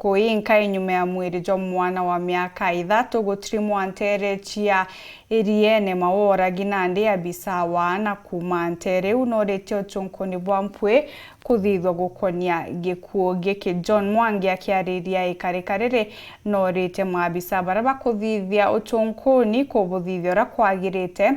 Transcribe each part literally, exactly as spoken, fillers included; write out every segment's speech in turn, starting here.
Kuinka inyuma ya mwiri jwa mwana wa miaka ithatu gutirimwa nteere cia Iriene, Maua Oragi nandi abisa wa aana kuuma nteere iu nooritie uchunkuni bwa mpwi kuthithua gukonia gikuu giki. John Mwangi akiariria ikarika riri nooritie maabisa baria bakuthithia uchunkuni kubuthithia uria kwagirite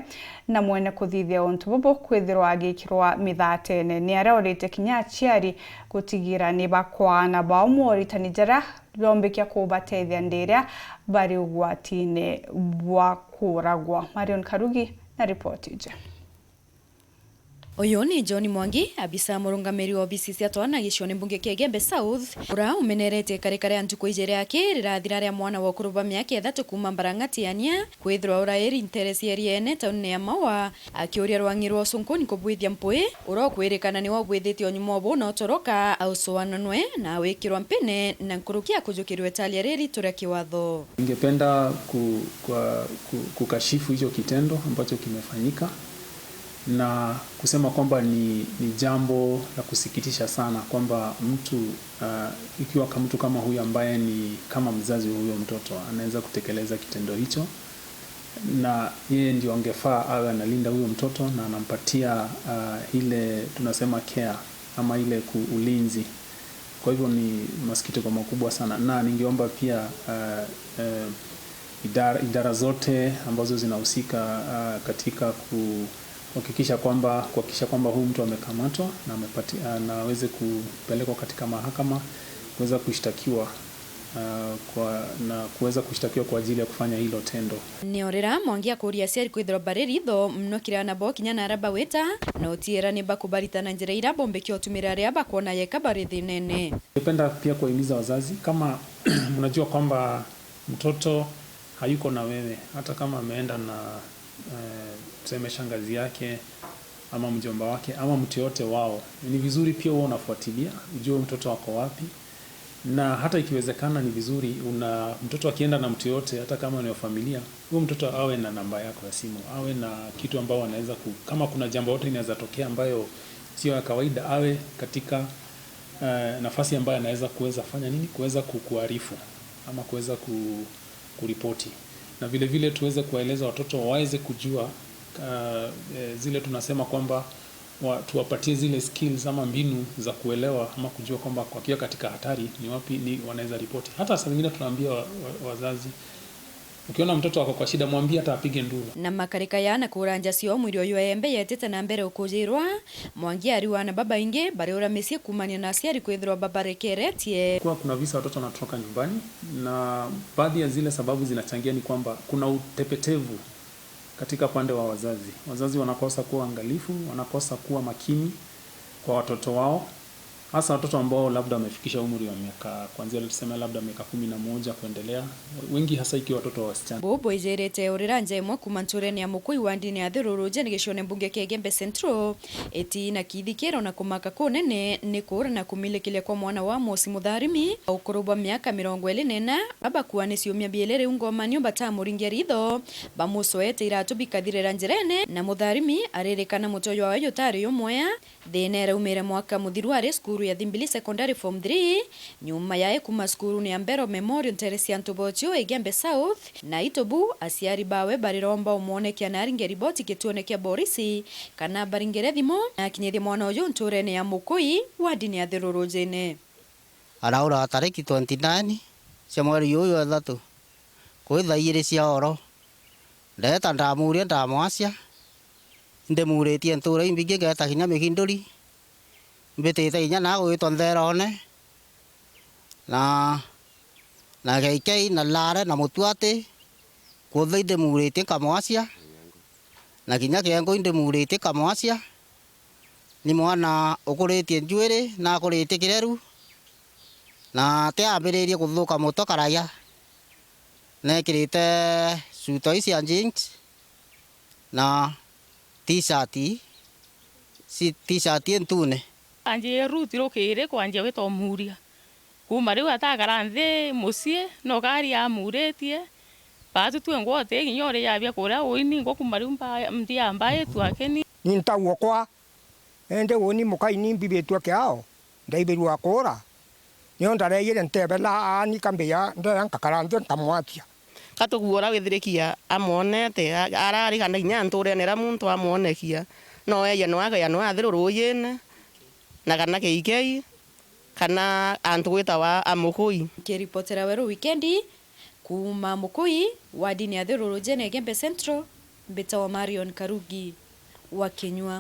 na mwene kuthithia untu bubu kwithirwa agikirwa mithatene. Ni aria oritie kinya aciari gutigira ni bakwaa aana bao moritani jaria jombika kubatethia ndiria bari ugwatine bwa kuuragwa. Marion Karugi na ripoti iji. Uyu ni John Mwangi, abisa murungamiri wa obisi cia twana gicione mbunge kia Igembe South, uria umeneretie ikarika ria ntuku ijiri aki rirathira ria mwana wa ukuru bwa miaka ithatu kuuma Mbarang'ati Ania kwithirwa urairi nteere cia Iriene taunine ya Maua, akiuria rwang'i rwa uchunkuni kubwithia mpwi, uria ukwirikana niwe ubwithitie unyuma ubu na utoroka, aucuananwe na wikirwa mpine na nkuruki ya kujukirua italia riri turia kiwatho. Ningependa ku-, kwa-, ku-, kukashifu hicho kitendo ambacho kimefanyika na kusema kwamba ni, ni jambo la kusikitisha sana kwamba mtu, ah, ikiwa ka-, mtu kama huyu ambaye ni kama mzazi wa huyo mtoto anaweza kutekeleza kitendo hicho, na yeye ndio angefaa awe analinda huyo mtoto na anampatia, ah, ile tunasema care ama ile ku-, ulinzi. Kwa hivyo ni masikitiko makubwa sana, na ningeomba pia, ah, eh, idara, idara zote ambazo zinahusika, ah, katika ku-, kuhakikisha kwamba, kuhakikisha kwamba huyu mtu amekamatwa na amepati-, ah, na aweze kupelekwa katika mahakama kuweza kushtakiwa, ah, kwa, na kuweza kushtakiwa kwa ajili ya kufanya hilo tendo. Ni orira Mwangi akuria aciari kwithirwa bari ritho mno kiri aana bao kinya na aria bawita, na utiira ni bakubarita na njira iria bombikia utumira aria bakwona yeka bari thinene. Ningependa pia kuwahimiza wazazi, kama mnajua kwamba mtoto hayuko na wewe, hata kama ameenda na, eh, tuseme shangazi yake ama mjomba wake ama mtu yote wao, ni vizuri pia huwa unafuatilia, ujue mtoto ako wapi, na hata ikiwezekana ni vizuri una-, mtoto akienda na mtu yote, hata kama ni wa familia, huyo mtoto awe na namba yako ya simu, awe na kitu ambao anaweza ku-, kama kuna jambo yote inaweza tokea ambayo sio ya kawaida, awe katika, eh, nafasi ambayo anaweza kuweza fanya nini, kuweza ku-, kuarifu ama kuweza ku-, kuripoti, na vile vile tuweze kuwaeleza watoto waweze kujua, ah, eh, zile tunasema kwamba wa-, tuwapatie zile skills ama mbinu za kuelewa ama kujua kwamba wakiwa katika hatari ni wapi ni wanaweza ripoti. Hata saa zingine tunaambia wa-, wa-, wazazi, ukiona mtoto ako kwa shida, mwambie hata apige nduru. Na makarika ya na kuura nja cio mwiri uyu embe yetite na mbere ukujirwa, Mwangi ariwa na babaingi bariura micii kuumania na aciari kwithirwa babarekeretie. Kuwa kuna visa watoto wanatoroka nyumbani, na baadhi ya zile sababu zinachangia ni kwamba kuna utepetevu katika pande wa wazazi. Wazazi wanakosa kuwa waangalifu, wanakosa kuwa makini kwa watoto wao, hasa watoto ambao labda wamefikisha umri wa miaka, kuanzia tuseme labda miaka kumi na moja kuendelea, wengi hasa ikiwa watoto wa wasichana. Buu bwijirite urira nja imwe kuuma nturene ya Mukui wandini ya Thirurujene gicione mbunge kia Igembe Central, iti na kithikiro na kumaka kunene ni kuura na kumilikilia kwa mwana wa Amosi Mutharimi, wa ukuru bwa miaka mirongo iri na ina, babakuani ciumia biiri riu ngomanio batamuringia ritho, bamucoete iratu bikathirira njirene, na Mutharimi aririkana mutoyo wawe jutari jumwea. Thina iraumire mwaka muthiru ari cukuru ya Thimbili Secondary Form three, nyuma yae kuuma cukurune ya Mbero Memorial ntere cia Ntubochio, Igembe South, na itubu aciari bawe bariromba umwonekia na aringe riboti gituone kia borisi kana baringire thimu na akinyithie mwana uju nturene ya Mukui, wardini ya Thirurujene. Araura tariki twenty nine cia mweri uyu wa ithatu, kwi thaa ijiri cia oro. Ndeeta ndamuuria, ndamwacia, indimuuritie ntuura imbingi, ngeeta kinya Mikinduri, mbitite kinya naa gwitwa Ntherone, na, na K K, na Lare, na Mutuati, kunthe indimuuritie nkamwacia, na kinya Kiengo indimuuritie nkamwacia. Ni mwana ukuritie njuiri na akuritie kireru, na ti ambiririe kuthuka mutwe karaia. Nekirite cuto ii cia jeans na t-shirt, ci-, t-shirt intune. Anjie ruti rukiri kwanjia gwita umuuria. Kuuma riu atakara nthi mucii, no kari amuuritie. Baatu twi ngwoti kinya uri yabia kuria uini ngwa kuuma riu mba-, ndia mbaitwa akeni. Ni ntagwo kwa, indi uuni mukai ni mbibitue kiao, ndaibirua kuura. Nio ndareire ntebela aani kambia ndeya nkakara nthi nkamwatia. Katukuura withirikia amwonete, a-, arari kana inya nturene ira muntu amwonekia. No eya no agaya no athirwe ruujine, na kana K K, kana antu gwitawa a Mukui. Nkiripotera Weru Wikendi, kuuma Mukui, wadini ya Thiruru Jene Igembe Central, mbitawa Marion Karugi wa Kinyua.